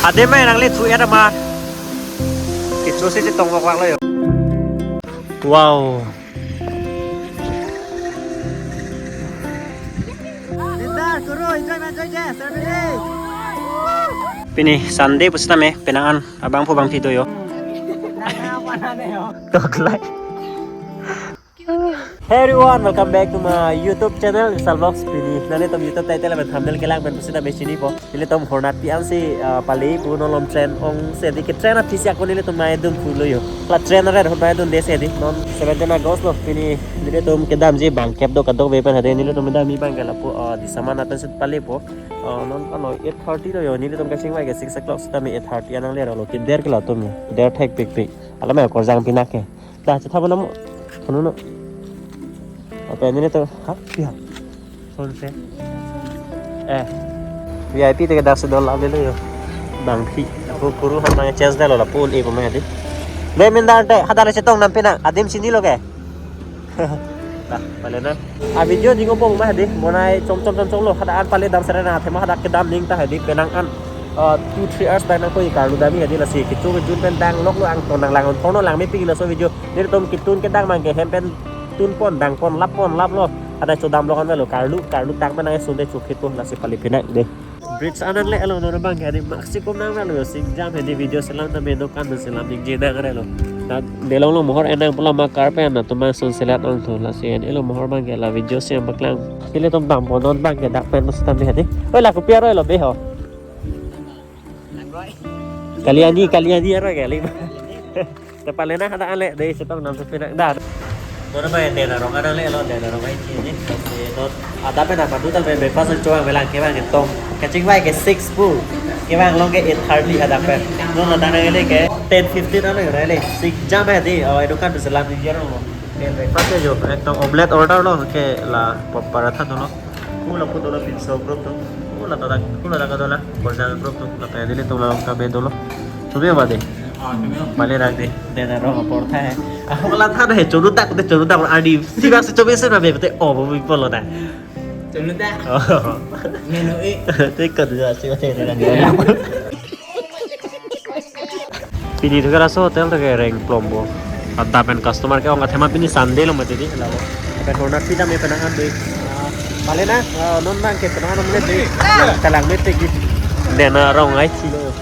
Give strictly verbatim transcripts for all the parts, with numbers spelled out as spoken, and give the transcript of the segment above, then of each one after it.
Ade mai nangli thu era ma. Kichu si chetong wak wak lo yo. Wow. Pini Sunday pusitame penang an abangphu bangphi do yo. Toklai. Hey everyone, welcome back to my YouTube channel, Vishal Vlogs. Pini nanglitum YouTube title pen thumbnail kelang pen pusitame chinipo. Nelitum Hornatpi ansi, ah, pale pu, non lom train ongsi di ke train aphisi ako nelitum mai dun pulo yo. La train aret hot mai dunde si di. Non seventeen August lo, pini nelitum kedamji bangkep do kadokave pen hade nelitum kedamji bangke lapu, ah, Disama Nat pensi palepo. Ah, non kano eight thirty lo yo, nelitum kachingvai ke six o'clock sitame eight thirty an nangle lo, keder ke latum yo. Der thekpikpik. Alam ya korjang pinak ke. Dah, chetha bo namo. Kono no. Apa ini tuh? Hah? Iya. Sunset. Eh. V I P tiga dak sedol lave lo yo. Bangphi. Aku kuru han mangya chance dah lo lapu un-e puma di. Be minda te hadak le chetong nam pina. Adim sini lo ke. Nah, pale na. A video jingpo puma di. Monai chom chom chom chom lo. Hadak an pale dam sere na. Thema hadak kedam ning ta di penang an. Ah, two three hours back nangkoi karlu dam-i hadi lasi kecho kejun pen dang lok lo, angton nang lang thorno lang mepik laso video. Nelitum ketun kedang mang ke hem pen tun pon dang pon lap pon lap lo. Ada chodam lok an lo karlu karlu tang pen nang sunde chokit po lasi pale pinak de. Bridge an nangle lo non bangke hadi maksi kom nang lo sing jam hadi video selam ta me dokan selam ning je nang lo. Na delong lo mohor enang pulo ma kar pen na tuma sun selat ang tu lasi en elo mohor bangke la video si paklang. Nelitum dam pon non bangke dak pen pusitame hadi. Oi la kopi aroi lo be ho. Kalian di, kalian di aroi kali. Te pale na hadak ale dei chetong nam sepinak dah. Dona ba den arong ada le lo den arong ai chi ni. Dot ada pen apa tu tal pen breakfast cho ang belang kevang ketong. Kachingvai ke six pu. Kevang long ke eight thirty hadak pen. Non ada nang le ke ten fifteen ano le. Sing jam hadi. Oh, itu kan selam di jero. Ke breakfast jo, ekdom omelette order lo, ke la pa-, paratha dolo. Hula pu dolo pinso group tu. Hula tadak, hula tadak dolo. Borjang group tu. La pe dili tu la ka be dolo. Chumi ba de. Ah, chumi. Pale rak de. De na ro portha hai. Ah, hula tha de chunu tak de chunu tak adi. Si ba se chumi se na be te o bo bi polo da. Chunu tak. Oh. Menu e. Te ka du si ba te na. Pini thu ke laso hotel thu ke reng plompo. Adap pen customer ke ong athema pini Sunday lo mati di lalo. Pen Hornatpi tame penang an dei. Ah, pale na, ah, non bangke penang an mele dei. Kalang mete git. Den arong ai chi lo.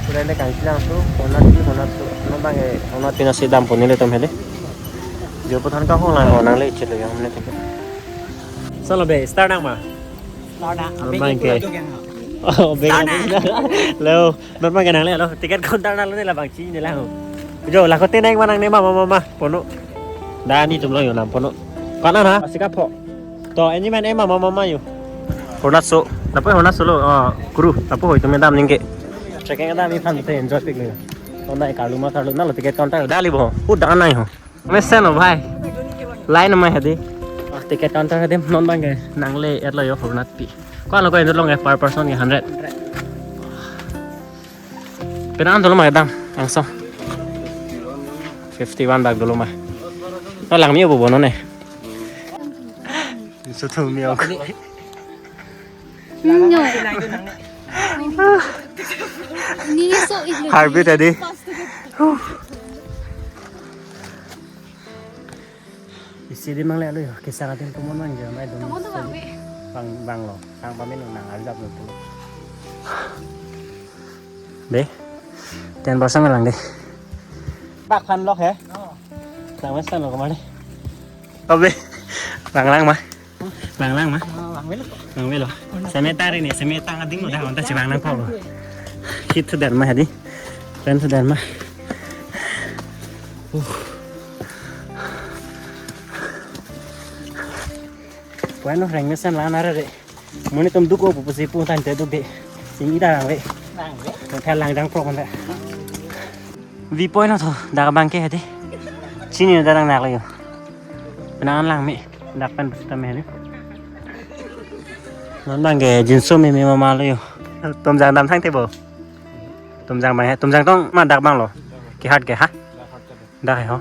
Sudah le kang silang tu, Hornatpi, Hornatpi. Non bangke Hornatpi nasi dam pon nelitum hede. Jo pu than kahong lang ho nangle ichit lo yo mele teke. Solo be, start nang ma. Start nang. Non bangke. Oh, be. Start nang. Lo, non bangke nangle lo. Ticket counter nanglo ne labang chi ne lang ho. Jo, la kote nang ma nang ne ma ma ma ma. Pono. Da nelitum lo yo nam pono. Kana na, asika pho. To, ini main ema ma ma ma yo. Hornatso. Lapu Hornatso lo. Oh, kuru. Lapu hoi tu me dam ningke. Trekking dam iphan te enjoy pik lo yo. Honda karlu ma karlu na lo ticket counter dali bo. Udah anai ho. Mesen lo bhai. Line ma hadi. Ah, ticket counter hadi non bangke nangle et lo yo Hornatpi. Ko ano ko indo long per person ke hundred. Penang dolo ma dam angso. Fifty one bak dolo ma. No langmi obo bono ne. So to mi ok. Nyo. Ni so iglo. Harbi tadi. Isi di mangle alo yo, kisang atin tumon mang je, mai dum. Tumon tu bang be. Bang, bang lo, sang pamin lo nang arjap lo tu. Be, ten percent lang de. Bak phan lok he. Nang mes kan lo kemana? Abe, lang lang ma. Lang lang ma. Ah, lang velo. Lang velo. Semetar ini, semetar ading udah kontak si lang lang kok. Hit sudah mah di. Pen sudah mah. Uh. Bueno, reng mesen la nara de. Muni tum duko pusi pu tan te duk de. Sing ida lang ve. Lang ve. Hotel lang jang pro konta. View point lo tho, dak bangke hadi. Chini dak lang nak lo yo. Penang an lang me, dak pen pusitame hadi. Non bangke jinso me me ma ma lo yo. Tum jang dam thang te bo. Tum jang bang he, tum jang tong ma dak bang lo. Ke hat ke ha. Dak he ho.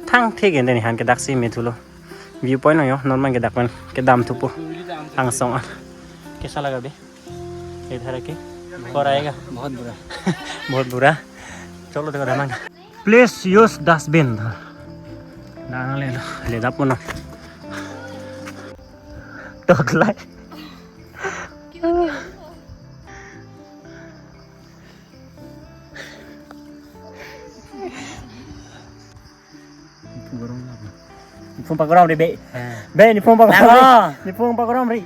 Thang thik en den han ke dak si me thulo. View point lo yo, non bangke dak pen kedam thupo. Angsong an. Kesa laga be? इधर आके, और आएगा। बहुत बुरा। बहुत बुरा। चलो, देखो, धमाका। Please use dustbin. Dang le lo, le dap mo na. Tok lai. Niphum pakorom ri, be. Be, niphum pakorom ri. Niphum pakorom ri.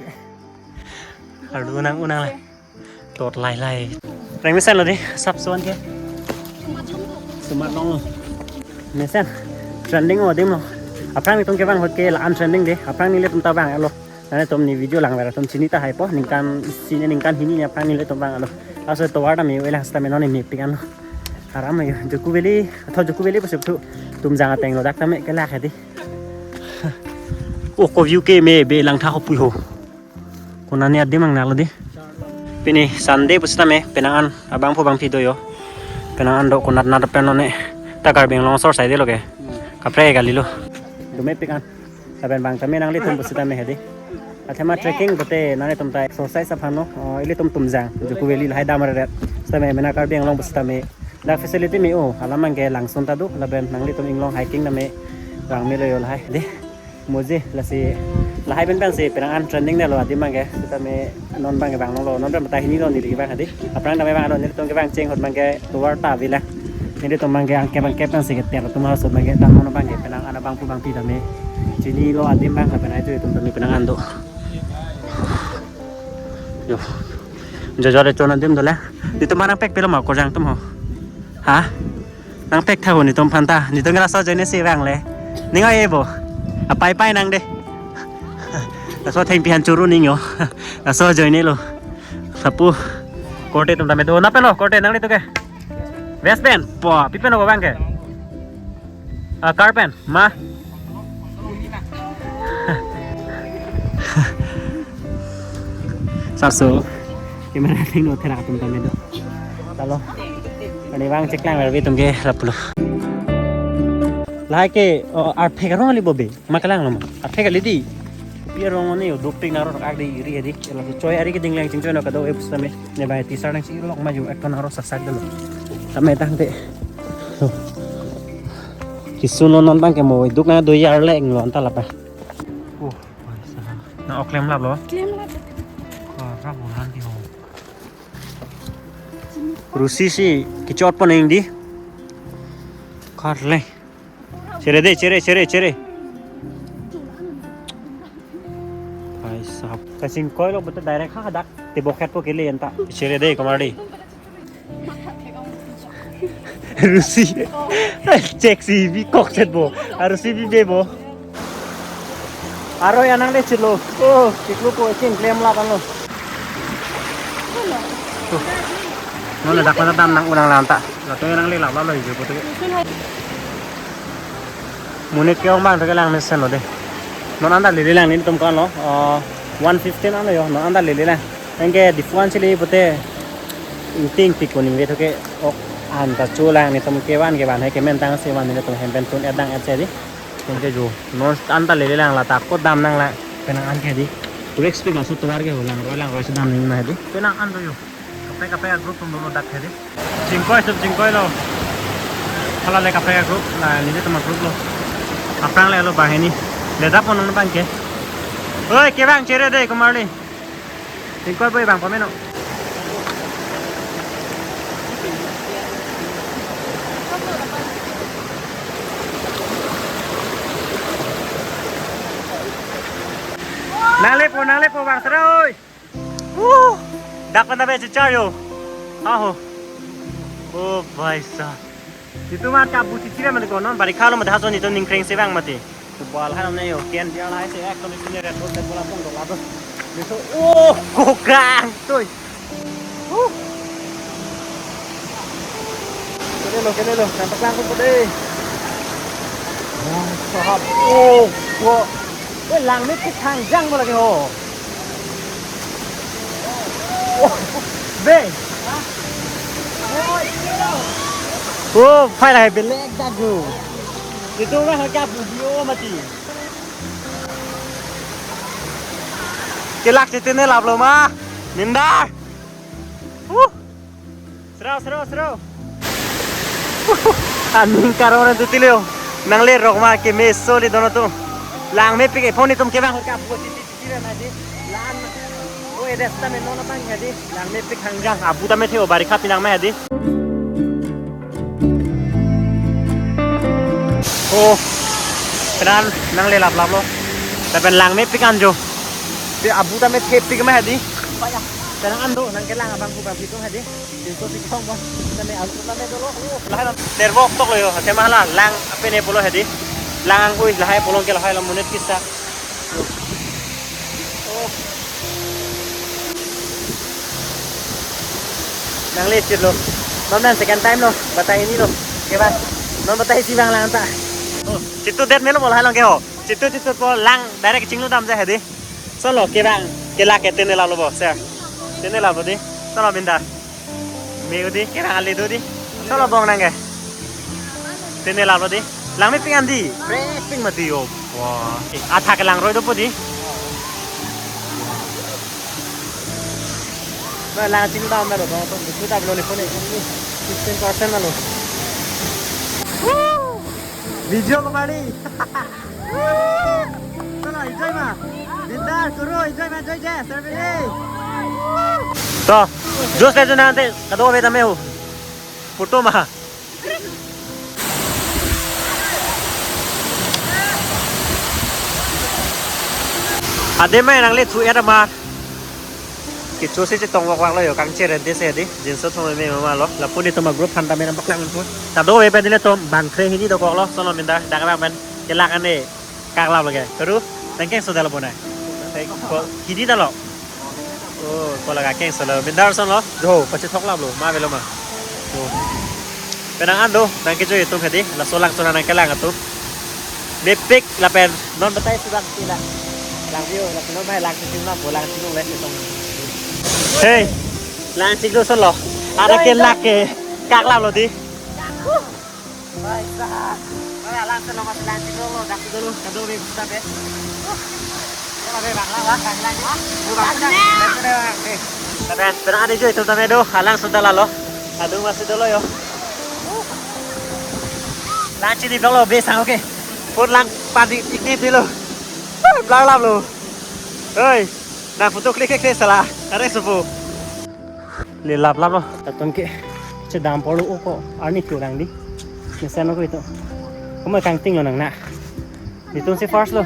Aduh, unang, unang le. Tot lai lai. Reng mesen lo di, sap suan ke. Sumat long lo. Mesen. Trending o adim lo. Aphrang itum kevang ahut ke la-an trending de. Aphrang nelitum ta vang-etlo. Nanglitum ne video langver atum chini tahai po. Ningkan isi ne ningkan hini ne aphrang nelitum vang-etlo. Laso tovar ta me-o lang seta me non ne mepik-an lo. Aram ayo. Juku Valley. Atho Juku Valley pusi pu Tumjang ateng lo, dak ta me kelak hedi. Oh, ko view ke me, be, langtha ho pui ho. Konane adim ang nalo di. Pini Sunday pusitame penang an abangphu bangphi do yo. Penang an do konat nat pen lo ne. Ta Karbi Anglong asor sai de lo ke. Kaprek kali lo. Do mepik-an. Lapen bang tame nanglitum pusitame hedi. Athema trekking pute nanglitum ta exercise aphan lo. Oh, ilitum Tumjang, Juku Valley lahai dam ret. Sitame mena Karbi Anglong pusitame dak facility me-o. Alam abang ke langsun ta do. Lapen nanglitum inglong hiking tame vang melo yo lahai. Di. Moje lasi lahai pen pensi penang an trending ne lo adim abang ke, sitame non abang ke vang long lo, non pen batai hini lo neli kevang hedi. Aphrang tame vang lo, nelitum kevang cheng ahut abang ke tovar ta avelang. Nelitum abang ke angkep angkep pensi keter atum ahut abang ke dam non abang ke penang an abangphu bangphi tame chini lo adim abang, lapen ai tu itum tame penang an do. Yo. Jojo de chon adim do le. Di tum nangpek pelo ma korjang atum ho. Ha? Nangpek tha ho netum aphan ta. Netum ke laso ajoine si vang le. Ning oi e bo. Apai pai nang de. Laso thengpi han churu ning yo. Laso ajoine lo. Lapu. Korte atum tame do. Nap pen lo korte nanglitum ke. Vest pen. Po, pi pen lo abang ke. Ah, car pen. Ma. Sarso. Camera thengno therak atum tame do. Lalo. Ani vang cheklang verbi atum ke lapulo. Lahai ke, oh, arphek arong kali bo be. Ma kelang lo ma. Arphek kali di. Pi arong ne yo dopik naro ak di iri iri. Lalo choi ari ke dinglang chingchoi no kado e pusitame. Ne bai tisar nang si lok ma yo ek ton aro saksak dolo. Tame tangte. Kisun lo non abang ke mo duk na do yar le inglo anta lapa. Oh, na ok klem lap lo. Klem lap. Ko rap bulan di ho. Rusi si kichot pon ing di. Kar le. Chere de, chere, chere, chere. Bhai sahab. Kachingkoi lo betul direct ha dak. Te bokhet po kele enta. Chere de, kamar di. Rusi. Check si bi kok set bo. Arusi bi be bo. Aro ya nang le chilo. Oh, chiklo po kin klem lap lo. Tuh. Non dak mana dam nang ulang lanta. Lato yang nang le lap lo ijo po tuh. Monit ke-ong abang to kelang mesen lo de. Non anta lele lang netum ko-an lo. Oh, one fifteen an lo yo. Non anta lele lang. Anke Diphu an chili pute ingting tik ko ningve to ke ok anta chulang netum kevan kevan hai kemen tang si van netum hem pen tun-et dang-et si di. Anke jo non anta lele lang lata ko dam nang lang penang an ke di. Rex pe laso tovar ke ho lang roi lang roi si dam ning ma di. Penang an to yo. Kaprek kaprek a-group atum dolo dak hedi. Chingkoi sub chingkoi lo. Hala le kaprek a-group, la nelitum a-group lo. Aphrang le lo banghini. Le dap non abang ke. Oi, kevang chere de, kumar li. Chingkoi boi bang pameno. Nang lepo, nang lepo bang sera oi. Uh, dak pen ta be chichar yo. Aho. Oh, bhai sahab. Netum mar kabu chichira mati konon, barikha lo mati hason netum ningkreng si vang mati. Kubal han ne yo, ken dia lai se ek ton sini red bull, red bull apong dok lados. Netum, oh, kokang, toi. Uh. Kele lo, kele lo, sampai klang ko deh. Wah, sahab. Oh, wah. Weh, langmit ke thangjang mo lagi ho. Oh, be. Oh, phai lagi belek dagu. Netum ra ha kya video mati. Kelak chetine lap lo ma. Nindar. Srau, srau, srau. Aning karong ran tuti leo. Nanglerok ma kemeso le dono to. Lang mepik ephon itum kevang ka pu titi titi ran adi. Lan. O, edes tame non abang adi. Lang mepik hanggang abu tame the o, barikha pinang ma adi. O, kenan nangle laplaplo. Lapen lang mepik anjo. Pi abu tame thepik ma adi. Kenan ando nangkelang abang ku bang pitung adi. Pintu si kong bon. Tame antu tame dolo. O, lahai non. Nervok toklo yo. Kema hala lang apene pulo adi. Lang angkui lahai pulo ke lahai lo monit kisa. O. Nangle chit lo. Non nan second time lo. Batai hini lo. Ke ba? Non batai isi bang lang ta. O, chitu det melo mo lahai long ke ho. Chitu chitu po lang direct chinglu dam ja adi. Solo ke bang. Ke la ke tene la lo bo, sir. Tene la lo di. Solo minda. Me udi, kerang ali do di. Solo bong nang ke. Tene la lo di. Lang mepik an di. Pre ping mati yo. Wah. Eh, athak lang roi do po di. Ba lang ching dam na lo, dong, dong, dong, dong, lo, fifteen percent na lo. Video ko mari. Solo, enjoy ma. Bindar, kuru, enjoy ma, enjoy je, sir bini. To, juice le juna ante, kado ave tame ho. Photo ma. Ade ma nang le thu era ma. Kecho si chetong wak wak lo yo, kangcher ante si adi. Jinso thong me ma lo. Lapu netum a-group aphan tame nang paklang po. Kado ave pen nelitum bangkre hini dokok lo, solo minda, dak bang pen kelak ane kaklap lo ke. Kuru, nang kengso dalo po na. Hini dalo. O, ko laga kengso lo. Bindar solo. Jo, pachethok lap lo. Ma avelo ma. Jo. Penang an do, nang kecho itum hadi. Laso lang sona nang kelang atum. Mepik lapen non batai si bang sila. Lang view, lapen non mai lang si chinglu, lang chinglu le si tong. Hey, lang chinglu solo. Ada kelak ke kaklap lo di. Paisa. Oi, alang solo mas lang chinglu lo, dak dulu, kado ave kita be. Kado ave bang lang, bang lang. Bang lang. Tapi pernah ada juga itu tame do, alang sudah lalo. Aduh masih dulu yo. Lang chini dolo be sang, oke. Pun lang padi ikni dulu. Blang lam lo. Hei, nang photo klik klik sala. Are supu. Le lap lap lo. Tatum ke chedam polo o ko arni tu lang di. Mesen ko itu. Kamu kangting lo nang na. Netum si first lo.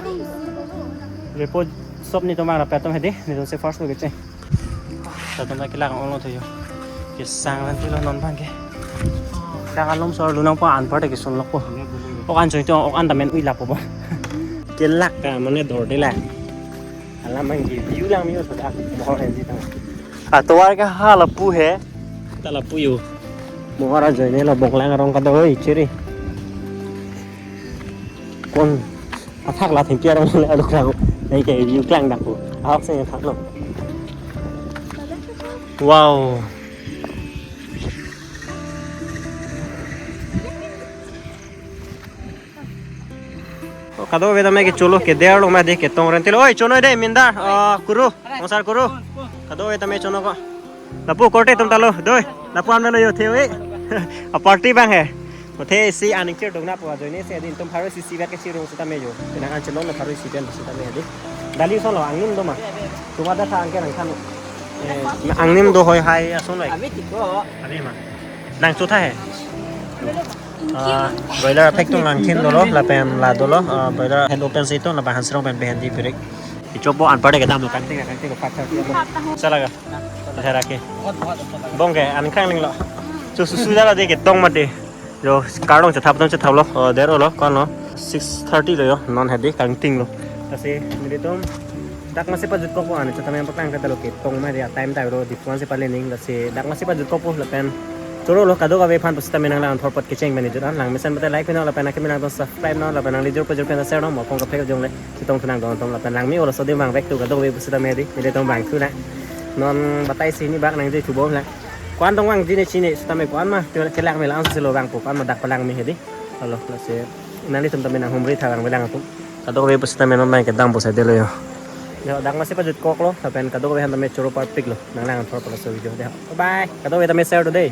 Repo sop netum ang rapat atum hadi. Netum si first lo kecheng. Tatum ta kelak ong lo to yo. Kesang nanti lo non bang ke. Dak alom sor lunang po anpar ta kesun lo po. Ok an choi to, ok an ta men ui lap po ba. Kelak ka mane dor de la. Alam ang ke view lang mi so dak. Mohor hen di tang. Atovar ke ha lapu he. Ta lapu yo. Mohor ajoine lo boklang arong kado oi chiri. Kon athak la thengpi arong le aluk rang. Nai ke view klang dak ko. Ahok se thak lo. Wow. O, kado ave tame kecho lo, keder lo ma de ketong rente lo. Oi, chonoi de, Mindar. Ah, kuru. Ongsar kuru. Kado ave tame chono ko. Lapu korte atum ta lo. Doi. Lapu an lo yo the oi. A party bang he. Othe si aning chir dong na po ajoine si adin atum pharo isi isi bak kechirung sitame yo. Penang an chelong lo pharo isi pen sitame adi. Dali solo angnim do ma. Tuma da tha angke nang khan. Eh, angnim do hoi hai ason lai. Ave tiko. Ave ma. Nang chotha he. Ah, broiler aphek tung nang thin dolo, lapen la dolo, ah, broiler hand open si tung, lapen hansirong pen behen di pirik. Ichopo anpar de kedam lo, kangting, kangting ko five thirty. Sala ga. Lahai ra ke. Bong ke, an khang ling lo. Cho susu jala de ketong ma de. Jo, karong chethap tong chethap lo, oh, der lo, kon lo. Six thirty lo yo, non hadi kangting lo. Lasi, nelitum dak masi pajut kok po ani, chetame paklang kata lo ketong ma dia time ta lo, di puan si palening, lasi dak masi pajut kok po lapen choro lo kadokave aphan pusitame nang lang thorpot kecheng mani jut an, lang mesen bate like pino lapen akimi nang ton subscribe no, lapen nang lijur pajur pen share no, mo phong kaphek jong le, chetong thunang don tom lapen lang mi olo sodi mang back to kadokave pusitame di, nelitum bang thu na. Non batai si ni bak nang je chubom la. Kuan dong bang jine chine, sitame kuan ma, tu kelak me lang silo bang po, kuan ma dak palang me hedi. Alo, lasi nanglitum tame nang humri tha lang bilang atum. Kadokave pusitame non bang kedam pusai delo yo. Yo, dak masi pajut kok lo, lapen kadokave aphan tame choro parpik lo. Nang lang thor pala so video de. Bye bye. Kadokave tame share do de.